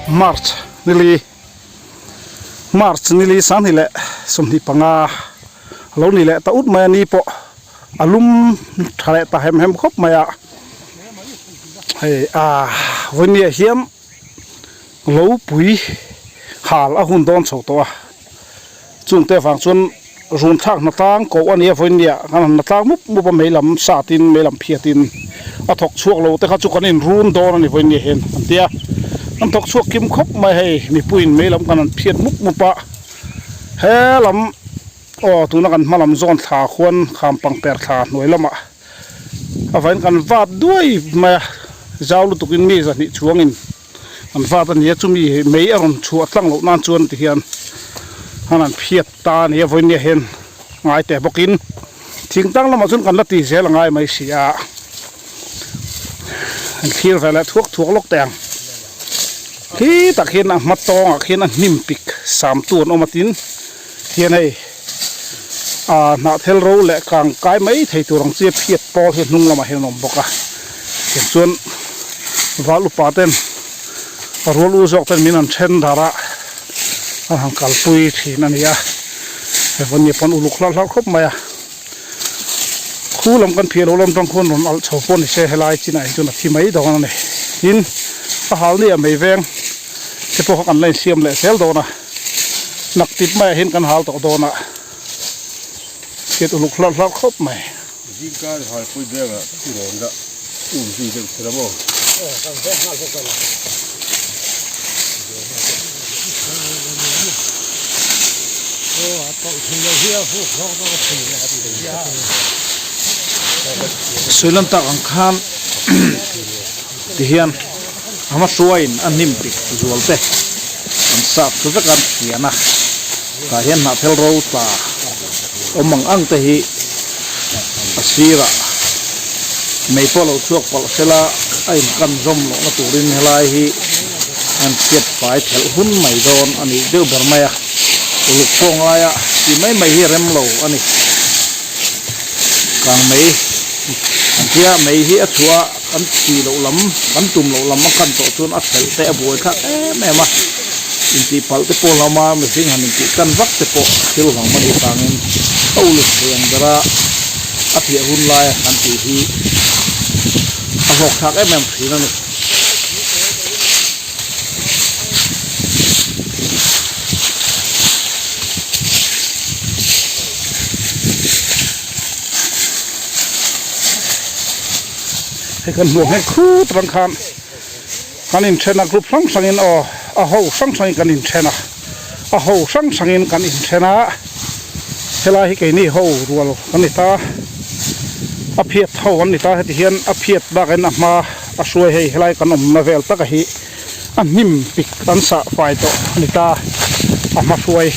March nili March nili sanghnih leh 25 a lo ni leh ta ut mai a ni pawh a lum tha leh ta hem hem khawp mai a hei ah vawinia hian lo pui hal a hun dawn chho tawh a chungte avang chuan run thlak hna tlang koh a ni a vawinia kan han hna tlang mup mup a mei lam sat in mei lam phiat in a thawk chhuak lo te kha chu kan in run dawn a ni vawinia hian an ti a an thawk chhuak kim khawp mai hei mipuiin mei lam kan han phiat mup mup a he lam aw tuna kan hma lam zawn thla khuan kham pangper thla hnuai lamah a vain kan vat duai mai a zau lutuk in mi zahnih chuang in an vat a ni a chumi mei a rawn chhuah tlang loh nan chuan ti hian an han phiat ta a ni a vawinia hian ngai teh bawk in thing tang lamah chuan kan la ti zel a ngai mai si a an thlir ve leh thuak thuak lawk teh ang khi tak hian a hma tawngah khian a hnim pik sam tu an awm a tin. Hian hei ah hnahthel ro leh kang kai mai thei tur ang chi a phiat pawl hi hnung lamah hian a awm bawk a tiang chuan val upa ten a rual u zawk ten min han then dar a an han kalpui thin a ni a hei vawiin pawn uluk hlauh hlauh khawp mai a khu lam kan phiah loh lam tang khuan rawn alh chho pawh ni se helai chinah hi chuan a thi mai dawn a ni tin a hal ni ah mai veng te pawh kha kan la insiam leh zel dawn a. Nak tip maiah hian kan hal tawh dawn a, hriat uluk hlarh hlarh khawp mai. Zingkar halpui bengah i rawn dah um zui deuh kher a maw? Aw, kan veng nghal bawk a ni. Aw, a tawlh thei lo hi a huk hlawk dawn a thei leh a thei a. Sawilan tak ang khan tihian a hma hruaiin a hnim pik zual te an sap chu vek a an thian a tah hian hnahthel ro tla awm ang ang te hi a sirah mei pawh lo chhuak palh sela a inkan zawm lohna turin helai hi an phiat fai thelh hun mai dawn a nih deuh ber mai a uluk pawh ngaia tih mai mai hi rem lo a ni kang mei an tia mei hi a chhuah a. Kan tih loh lam, kan tum loh lam a kan tawh chuan a thelh te a buai thlak em em a, intih palh te pawh hlauhma mihring han intih kan vak te pawh thil hlauhma nih vangin a uluk thei ang bera a phiah hun lai han tih hi a hlawk thlak em em thin a ni. Hei kan hmuh nghet khut rang khan kan inthen a group hrang hrangin aw a ho hrang hrangin kan inthen a a ho hrang hrangin kan inthen a helai hi keini ho rual kan ni ta a phiat ho an ni ta heti hian a phiat bakin a hma a hruai hei helai kan awmna vel taka hi a hnim pik an sah fai tawh a ni ta a hma hruai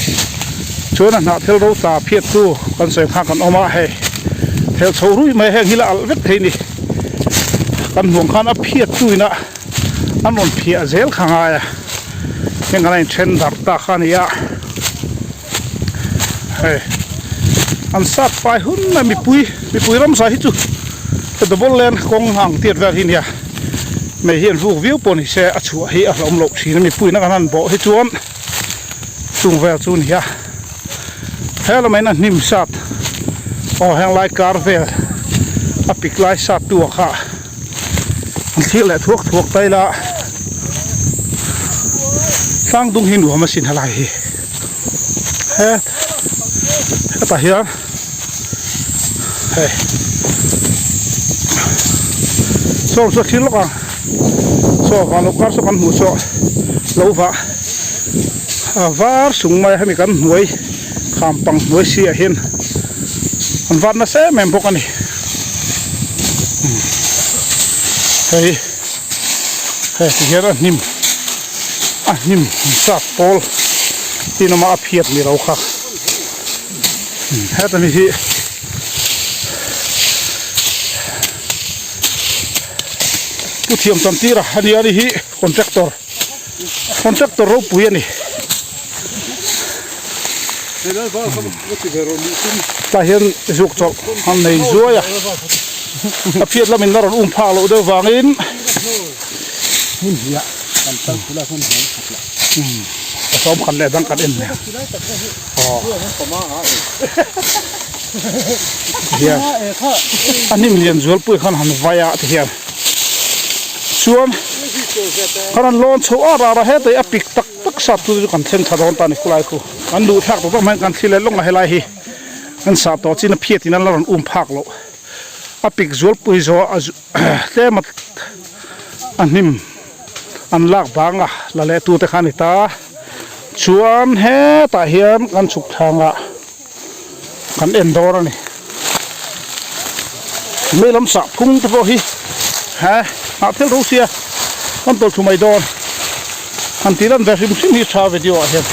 chuan a hnah thil ro tla phiat chu kan sawi khan kan awm a hei thel chho ruih mai heng hi la alh vek thei a ni kan hmuh ang khan a phiat tu ina an rawn phiah zel kha ngai a heng an a inthen darh ta kha a ni a hei an sat fai hun mai mipui mipui ramsa hi chu double lane kawng ang tiat vel hi a nia. Mei hi an vuk viau pawh ni se a chhuah hi a hlauhawm loh thin a mipuiin a kan han bawh hi chuan chung vel chu a ni a he lamah hian a hnim sat aw heng lai kar vel a pik lai sat tu ah kha an thlir leh thuak thuak ta ila tlang dung hi nuam asin helai hi he hetah hian. Hei saw saw thil lawk ang saw van lo kar saw kan hmuh saw lo vah a var sung mai a hemi kan hnuai kham pang hnuai si ah hian an vat nasa em em bawk a ni hei hei ti hian a hnim a hnim sap pawl tin awm a a phiat ni lo kha. Heta mi hi Pu Thiam Tantira a nia ni hi contractor contractor ropui a ni. Tah hian zuk chawlh an nei zuai a a phiat lamin la rawn um phak loh deuh vangin. Kan kal khulai khan hnawm khat lah. A sawm khat leh dang kan en nen. Hian a hnim lian zual pui khan han vai a ti hian chuan khan an lawn chho ar ar a hetei a pik tak tak sat chu chu kan thleng tha dawn ta a ni khulai khu kan luh thlak tawh tak mai kan thli leh lawng a helai hi kan sah tawh chin a phiat in an la rawn um phak loh a pik zual pui zawh a tlem a a hnim an lak bang a la leh tute kha a ni ta chuan hetah hian kan chhuk thlangah kan en dawr a ni mei lam sah phung te pawh hi he nghah thil ro sia kan tawlh thu mai dawn han tih lan ve hrim hrim hi tha video ah hian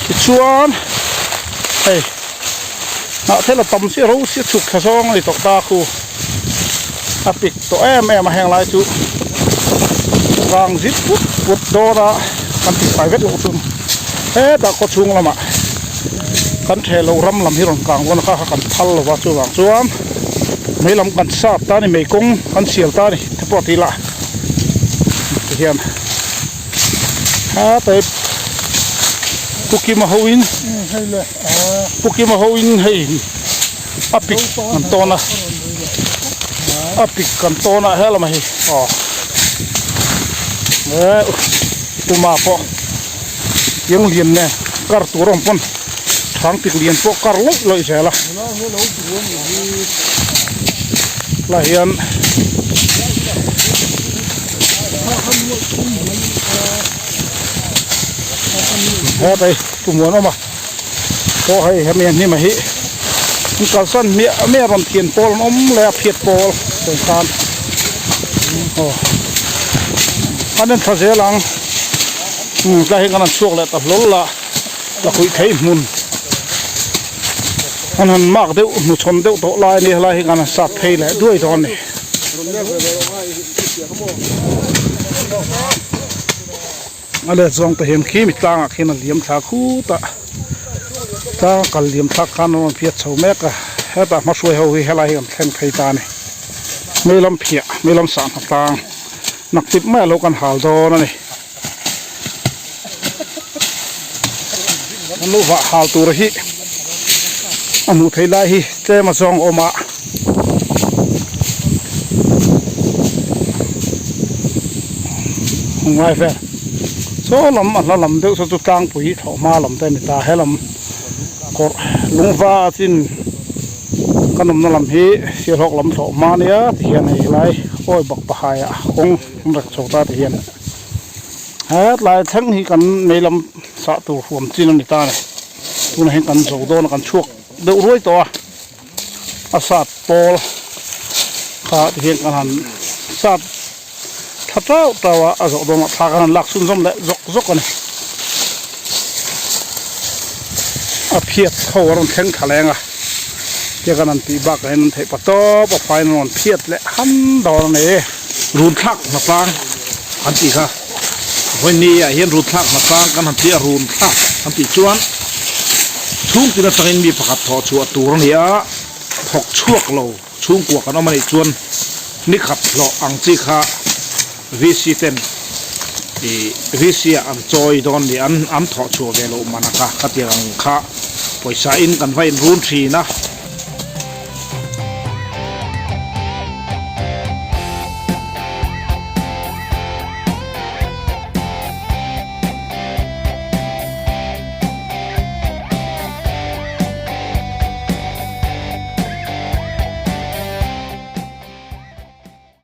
tichuan hei nghah thil a tam chiah ro sia chhuk thla zawng a ni tawh ta khu a pik tawh em em a heng lai chu vang zit put put dawn a kan tih fai vek loh chu hetah khaw chhung lamah kan theh loh ram lam hi rawn kang dawn a kha kha kan phal lo va chuvang chuan mei lam kan sat ta a ni mei kawng kan sial ta a ni te pawh a ti la tihian hetlai Pu Kima ho in Pu Kima ho in hei a pik kan tawn a a pik kan tawn a helama hi aw eh puma pawh tiang lian nen kar tur a awm pawn thang pik lian pawh kar lawih lawih zel a lai hian hetlai pumuan awm a. Pawh hei hemi a hnima hi an kalsan hmiah hmiah rawn thian pawl an awm leh a phiat pawl tun khan aw an en tha zel ang umm tlai hi kan han chhuak leh ta hlawl a la khuih theih hmun an han mak deuh hnuchhawn deuh tawh lai a nia helai hi kan han sat phei leh duai dawn a ni. A let zawng te hian khi mi tlangah khian a liam thla khut a tlang a kal liam thlak khan an rawn phiat chho mek a hetah hmahruai ho hi helai hi kan thleng phei ta a ni mei lam phiah mei lam sah hna tlang nak tip mai alo kan hal dawn a ni an lo vah hal tur hi a hmuh theih lai hi tlem a zawng awm a. Ngai vel saw lam a hla lam deuh saw chu tlangpui thlawh hma lam te a ni ta helam kawrh lungva a chin kan awmna lam hi sialhawk lam thlawh hma ania ti hian hei helai awi bak pahai ah kawng an rek chho ta ti hian hetlai thleng hi kan mei lam sah tur huam chin a ni ta a ni tunah hian kan zo dawn a kan chhuak deuh ruai tawh a. A sat pawl kha ti hian kan han sat thla tauh tauh a, a zawh dawnah thla kan han lak chhunzawm leh zawk zawk a ni. A phiat ho a rawn thleng thla leng a, tia kan han tih bakah hian an theih pa tawp a faiin an rawn phiat leh han dawn a ni. Run thlak hnatlang an tih kha vawiin ah hian run thlak hnatlang kan han tih a, run thlak an tih chuan chhungtin atangin mi pakhat thawh chhuah tur a ni a, thawk chhuak lo chhungkua kan awm a nih chuan ni khat hlawh ang chi kha VC ten ih VC ah an chawi dawn a ni, an an thawh chhuah ve loh man a kha khatiang ang kha pawisa in kan va inrun thin a.